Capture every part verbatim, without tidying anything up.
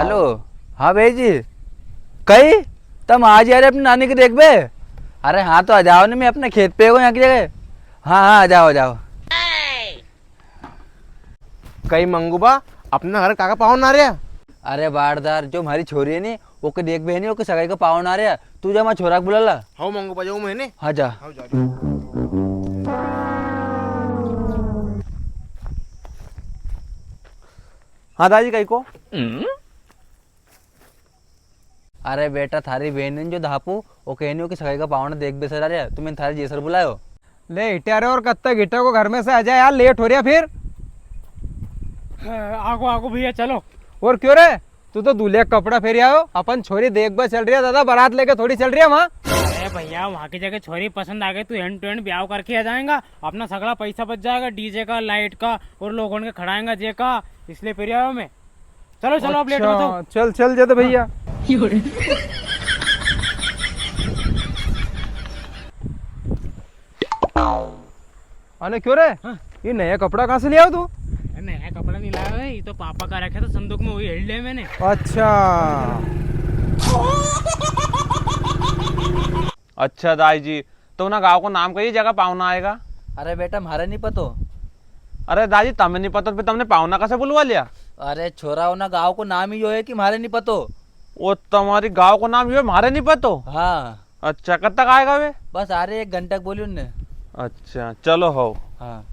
हेलो। हाँ भैया जी। कई? तम आज यार अपनी नानी के देखबे? अरे हाँ, तो आ जाओ नी, मैं अपने खेत पे हूँ यहाँ की जगह। हाँ, हाँ, आ जाओ, आ जाओ। कई मंगू बा, अपना घर काका पावन आ रहा? अरे बारदार, जो हमारी छोरी है नी, ओके देखबे नी, ओके सगाई का पावन आ रहा। तू जा, हमारा छोरा के बुला ला। हाँ मंगू बा, जाऊँ मैं ने। हाँ जा। हाँ, जा रही हूँ। हाँ दाजी, कई को? अरे बेटा, थारी बहन ने जो धापू, वो कहनी हो कि सगाई का पावना देखबे सर आ रहा, तो मैंने थारे जी सर बुलायो। ले इट्या रे, और कब तक इट्या को घर में से आ जाए यार, लेट हो रहा फिर। आगो, आगो भैया, चलो। और क्यों रे, तू तो दूल्हे का कपड़ा फेरी आयो, अपन छोरी देखबा चल रही है दादा, बारात लेके थोड़ी चल रही है वहाँ। अरे भैया, वहाँ की जगह छोरी पसंद आ गई, तू hand to hand ब्याह करके आ जाएगा, अपना सगला पैसा बच जाएगा, डीजे का, लाइट का और लोगों के खड़ाएगा जे का, इसलिए फेरी आयो मैं। चलो, चलो, अब लेट मत हो। अच्छा, चल, चल, जा तो भैया। अने क्यों रे? हाँ। ये नया कपड़ा कहाँ से ले आयो तू? अरे, नया कपड़ा नहीं लाया है, ये तो पापा का रखा था संदूक में, वही हेड़ लिया मैंने। अच्छा। अच्छा दाई जी, तो उना गांव को नाम कई, जगह पावना आएगा? अरे बेटा, म्हारे नी पतो। अरे दाजी, तमे नी पतो, फिर तमने पावना कसे बुलवा लिया? अरे छोरा, उना गांव को नाम ही यो है कि म्हारे नी पतो। वो तुम्हारी गांव को नाम यो है, म्हारे नी पतो? हाँ। अच्छा, कद तक आएगा वे? बस आ रहे, एक घंटा बोली उनने। अच्छा, चलो हो। हाँ।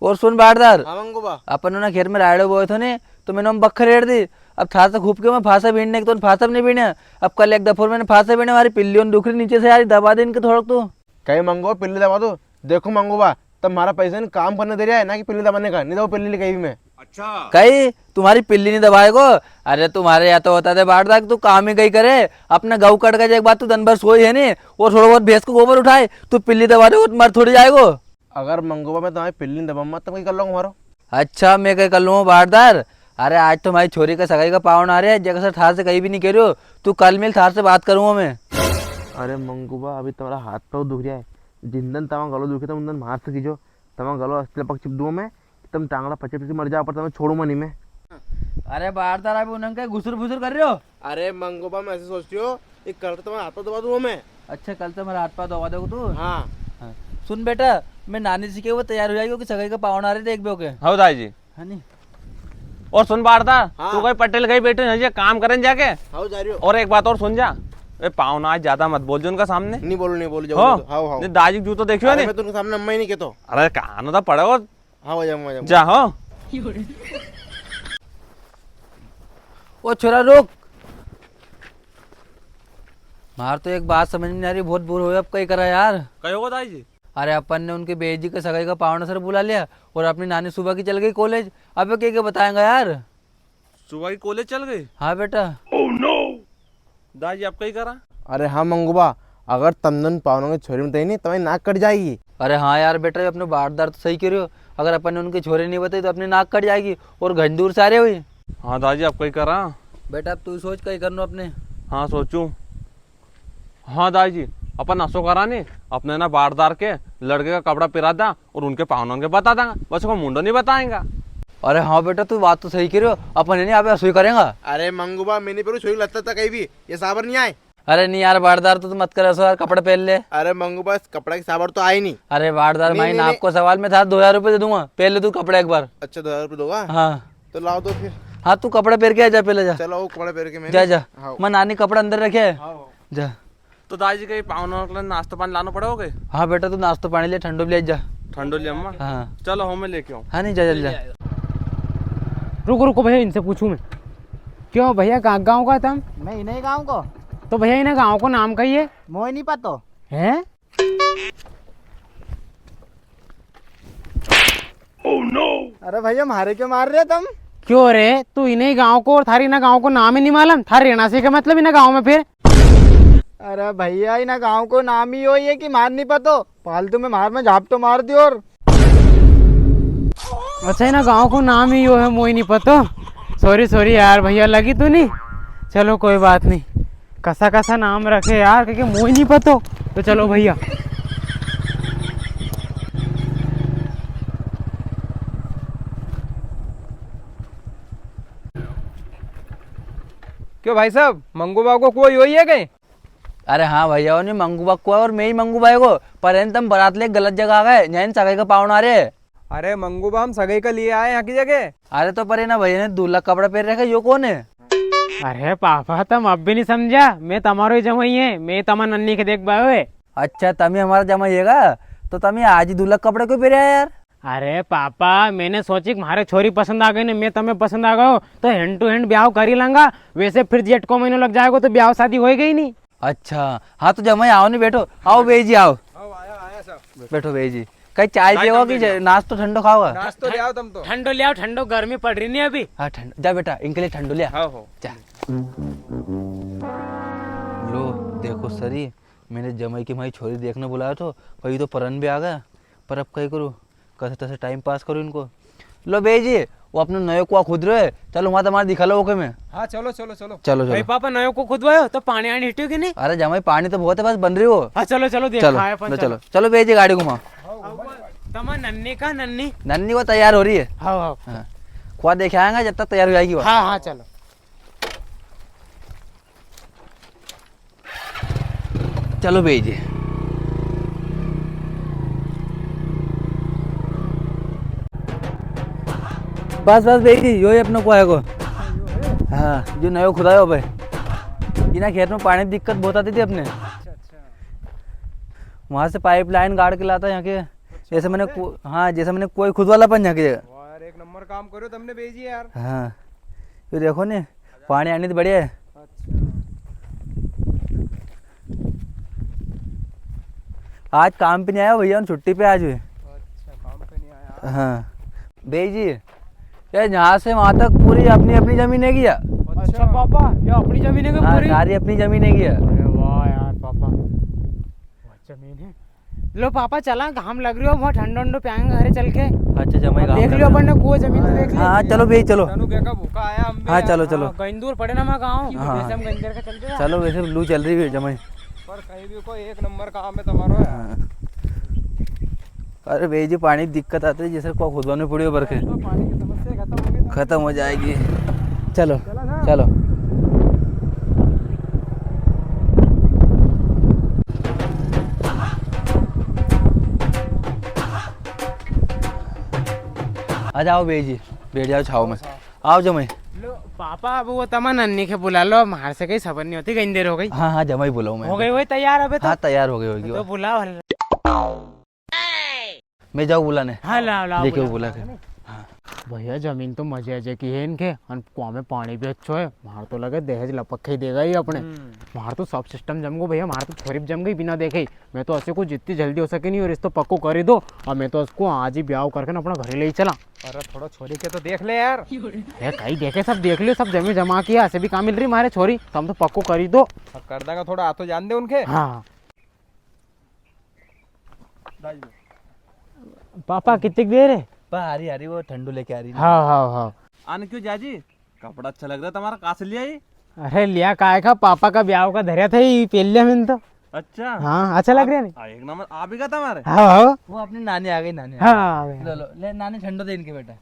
और सुन बारदार, हाँ मंगू बा। अपन उना खेत में रायड़ो बोयो थो ने, तो मैंने हम बखर हेड़ दी। अब थार से खूब के मैं फांसा बीनने की, तो फांसा भी नहीं बीने। अब कल एक दफो मैंने फांसा बीने, हमारी पिल्लियों दुख रही नीचे से यार, दबा दे इनके थोड़ा तू। कई मंगू बा, पिल्ली दबा दो? देखो मंगू बा, तम म्हारा पैसा नी काम करने दे रहा है ना कि पिल्ली दबाने का, नी दबा पिल्ली कई भी मैं। अच्छा। कई तुम्हारी पिल्ली नी दबाएगो? अरे तुम्हारे या तो होता थे बारदार, तू काम ही कई करे, अपना गऊ कट का एक बात तू दिन भर सोई है नी, और थोड़ा बहुत भैंस को गोबर उठाए, तू पिल्ली दबा देगो, तुम्हारे थोड़ी जाएगो। अगर मंगू बा मैं तुम्हारी पिल्ली नी दबाऊंगा, तब कई कर लोगा म्हारो? अच्छा, मैं कई कर लूंगा बारदार? अरे आज तो हमारी छोरी का सगाई का पावण आ रहा है, जगह से थार से कई भी नी कह रहे हो, तू कल मिल, थार से बात करूंगा मैं। अरे मंगू बा, अभी तुम्हारा हाथ पाँव दुख रहा है, जिन दिन तमा गलो दुखे तो उन दिन म्हार से कीजो, तमा गलो असली पक चिप दूंगा मैं, तम टांगड़ा पचे पचे मर जाओ, पर तमे छोड़ूंगा नी मैं। अरे बारदार, अभी उन्हें कई घुसुर फुसुर कर रहे हो? अरे मंगू बा, मैं ऐसे सोच रही हूँ, ये कल तो तुम्हारा हाथ पाँव दबा दूंगा मैं। अच्छा, कल तो हमारा हाथ पाँव दबा दोगे तू? हाँ। हाँ। सुन बेटा, मैं नानी से के वो तैयार हो जाएगी, कि सगाई का पावण आ रहे, देखबे ओके। हाँ दाई जी। है नी? और सुन बारदार, हाँ। तू कई पटेल कई बैठे है, ये काम करन जाके। हाँ, जा रही हूँ। और एक बात और सुन जा, ए पावना आज ज्यादा मत बोल जो उनका सामने। नी बोलूँ, नी बोलूँ, जाऊँ हाँ। मैं तो। हाँ, हाँ। नी, दाजी जूतो देखियो अरे नी। मैं तो उनके सामने अम्मा ही नी कहतो। अरे कानो तो पड़ेगो। हाँ, हो जाऊँ, हो जाऊँ। जा, हो। ओ छोरा रुक। म्हार तो एक बात समझ में नी आ रही, बहुत बुरो होयो, अब कई करा यार। कई होगो दाई जी? अरे अपन ने उनके बेजी के सगाई का पावणा सर बुला लिया और अपनी नानी सुबह की चल गई कॉलेज। अबे के के बताएंगा यार? सुबह की कॉलेज चल गई? हाँ बेटा। दाई जी, अब कई करा? अरे हाँ मंगू बा, अगर तम दन पावणा की छोरी बताई नी, तमारी नाक कट जाएगी। अरे हाँ यार बेटा, अपने बारदार तो सही कह रहे हो, अगर अपन ने उनकी छोरी नी बताई तो अपनी नाक कट जाएगी और घणी दूर से आ रहे हुई। हाँ दाई जी, अब कई करा? बेटा अब तू सोच कई करनो अपने। हाँ सोचूं। हाँ दाई जी, अपन असो करा नी, अपने ना बारदार के लड़के का कपड़ा पिरा दा और उनके पावणा के बता दांगा, बस उनको मुंडो नी बताएंगा। अरे हाँ बेटा, तू बात तो सही कह रहे हो, अपन है नी अबे असो ही करेंगा। अरे मंगू बा, मैं नी पेरूँ छोरी लत्ता तक कई भी, ये साबर नी आए। अरे नी यार बारदार, तू तो मत कर असो यार, कपड़ा पेर ले। अरे मंगू बा, कपड़ा की साबर तो आई नी। अरे बारदार, नी, माई नी, नाक नी। को सवाल, मैं थारे दो हजार रुपये दे दूंगा, पेर ले तू कपड़ा एक बार। अच्छा, दो हजार रुपये दोगा? हाँ। तो लाओ दो फिर। हाँ, तू कपड़ा पेर के आ जा, पेले जा। चलो, वो कपड़ा पेर के मैं जा, जा। हाँ। मैं नानी कपड़ा अंदर रखे है। हाँ, हाँ। जा। तो दाई जी, कई पावणा के लिए नाश्तो पानी लानो पड़ेगो कई? हाँ बेटा, तू नाश्तो पानी ले, ठंडो भी ले जा। ठंडो ले अम्मा? हाँ। चलो, हो, मैं लेके आऊँ। हाँ, नी, जा, जल्दी जा। रुको, रुको भैया, इनसे पूछूं मैं। क्यों भैया, कहाँ गाँव का है तम? मैं इन्हें गाँव को। तो भैया, इन्हें गाँव को नाम कई है? मोए नी पतो। हैं? अरे भैया, म्हारे क्यों मार रहे हो तम? क्यों रे, तू इन्हें गाँव को और थारी इन्हें गाँव को नाम ही नी मालम? थारे रहना से क्या मतलब इन्हें गाँव में फिर? अरे भैया, इन्हें गाँव को नाम ही यो ही है कि म्हार नी पतो। फालतू में म्हार में झापटो मार दियो और अच्छा, इन्हें गाँव को नाम ही यो है, मोए नी पतो। Sorry, sorry यार भैया, लगी तो नी। चलो कोई बात नी। कसा कसा नाम रखे यार, क्योंकि मोए नी पतो। तो चलो भैया। क्यों भाई साहब, मंगू बा को कुओ योई है कई? अरे हाँ भैया, नी मंगू बा को कुओ है और मैं ही मंगू बा को। पर इन तम बरात ले गलत जगह आ गए, यहाँ सगाई का पावणा आ रहे। अरे मंगू बा, हम सगाई का लिए आए यहाँ की जगह। अरे तो पर इना भैया ने दूल्हा कपड़ा पहन रखे, यो कौन है? अरे पापा, तम अब भी नी समझा, मैं तमारो ही जमाई है, मैं तमार नन्नी के देखबा आयो है। अच्छा, तमी हमारा जमाई हैगा, तो तमी आज ही दूल्हा कपड़ा क्यों पहरे आया यार? अरे पापा, मैंने सोची कि म्हारे छोरी पसंद आ गई ने मैं तमे पसंद आ गयो, तो hand to hand ब्याव करी लांगा। वैसे फिर जेठ को महीनो लग जाएगो तो ब्याव शादी होएगा ही नी। अच्छा, हाँ तो जमाई आओ नी, बैठो, आओ बेई जी आओ। आओ, आया, आया साहब। बैठो बेई जी, कई चाय चाय पियोगा कम कि पी लो। नाश्तो ठंडो खाओगा? नाश्तो ले आओ तम तो। ठंडो ले आओ, ठंडो, गर्मी पड़ रही नी अभी। हाँ ठंड, जा बेटा, इनके लिए ठंडो ले आ। हाँ हो। जा। लो, देखो सरी, मैंने जमाई की माई छोरी देखने बुलाया थो, पर ये तो परन भी आ गया। पर अब कई करूँ, कसे तसे time pass करूँ इनको। लो बेई जी, वो अपनो नयो कुआ खुद रहे, चलो वहाँ तमारे दिखा लो ओके में। हाँ, चलो, चलो, चलो। चलो, चलो। भाई पापा, नयो कुओ खुदवायो तो पाणी आणी हिट्यो कि नी? अरे जमाई, पाणी तो बहुत है, बस बन रही हो। हाँ, चलो, चलो, चलो, देखाए अपन, लो, चलो। चलो। चलो बेई जी, गाड़ी घुमाओ। हाँ, वो तमार नन्नी का नन्नी? नन्नी वो तैयार हो रही है। हाँ, हाँ। हाँ। कुआ देखे आएंगे जब तक तैयार हो जाएगी वो। हाँ, हाँ, चलो। चलो बेई जी। बस, बस बेई जी, यो ही अपनो कुओ है को। हाँ, जो नयो खुदायो भाई। इना खेत में पाणी की दिक्कत बहुत आती थी अपने। अच्छा, अच्छा। वहाँ से pipeline गाड़ के लाता यहाँ के। अच्छा, जैसे मैंने वहाँ से? कु-, हाँ, जैसे मैंने कुओ खुदवा ला अपन यहाँ के जगह। वाह यार, एक नंबर काम करो तुमने बेई जी यार। हाँ, ये देखो नी, पाणी आणी तो बढ़िया है। अच्छा। आज काम पे नी आया भैया, छुट्टी पे आज भी। अच्छा, काम पे नी आया। हाँ। बेई जी, ये यहाँ से वहाँ तक पूरी अपनी अपनी जमीन है क्या? अच्छा पापा, ये अपनी जमीन है क्या हाँ, पूरी? सारी अपनी जमीन है क्या? अरे वाह यार पापा, बहुत जमीन है। लो पापा, चला, घाम लग रही हो, वहाँ ठंडो ठंडो प्यांगा घरे चल के। अच्छा, जमाई अब घाम देख लग लियो रहा है। अपन ने कुओ जमीन तो देख ली। हाँ, चलो बेई, चलो। तनु बेका भूखा आया, हम भी हाँ, चलो, यार। चलो। हाँ, गंदूर पड़े ना मैं गाँव। हाँ। वैसे हम गंदर का चल रहे। चलो, वैसे लू चल रही है जमाई। पर कहीं भी कोई एक नंबर काम है तुम्हारा यार। हाँ। अरे बेई जी, पाणी की दिक्कत आती है, जैसे कुओ खुदवानो पड़ियो बरके। तो पाणी की समस्या खत्म होगी तो खत्म हो जाएगी। चलो, चला ना? चलो। आ जाओ बेई जी, बैठ जाओ छाव में। आओ जमाई। लो पापा, अब वो तमार नन्नी के बुला लो, म्हार से कई सबर नी होती, कई देर हो गई। हाँ, हाँ, जमाई बुलाऊं मैं। हो गई वही तैयार अबे तो? हाँ, तैयार हो गई होगी तो वो। बुलाओ। मैं जाऊँ बुलाने? हाँ, लाओ, लाओ, देखो बुला। बुला के। हाँ। भैया, जमीन तो मजे अजे की है इनके, अन कुआ में पाणी भी अच्छो है। म्हार तो लगे दहेज लपक के ही देगा ही अपने। हम्म। म्हार तो सब system जम गो भैया, म्हार तो छोरी भी जम गई बिना देखे ही। मैं तो असे को जितनी जल्दी हो सके नी, रिश्तो पक्को कर ही दो। और मैं तो उसको आज ही ब्याव करके ना अपना घरे ले ही चला। अरे, थोड़ा छोरी के तो देख ले यार। ये कई देखे, सब देख लियो, सब जमी जमा के असे भी काम मिल रही म्हारे छोरी, तो हम तो पक्को कर ही दो। अब कर देगा, थोड़ा आ तो जान दे उनके। हाँ। पापा, कितनी देर है? पा, आ रही, आ रही, वो ठंडू लेके आ रही। हाँ, हाँ, हाँ। आने क्यों जाजी? कपड़ा अच्छा लग रहा है तुम्हारा, कहाँ से लिया ये? अरे, लिया काय का, पापा का ब्याव का धरया था, ये पहन लिया मैंने तो। अच्छा। हाँ, अच्छा लग रहा है। हाँ, एक नंबर। आप ही का था हमारे? हाँ, हाँ। वो अपनी नानी आ गई, नानी आ हाँ, गई। आ गई। लो, लो, ले, नानी ठंडो दे इनके बेटा।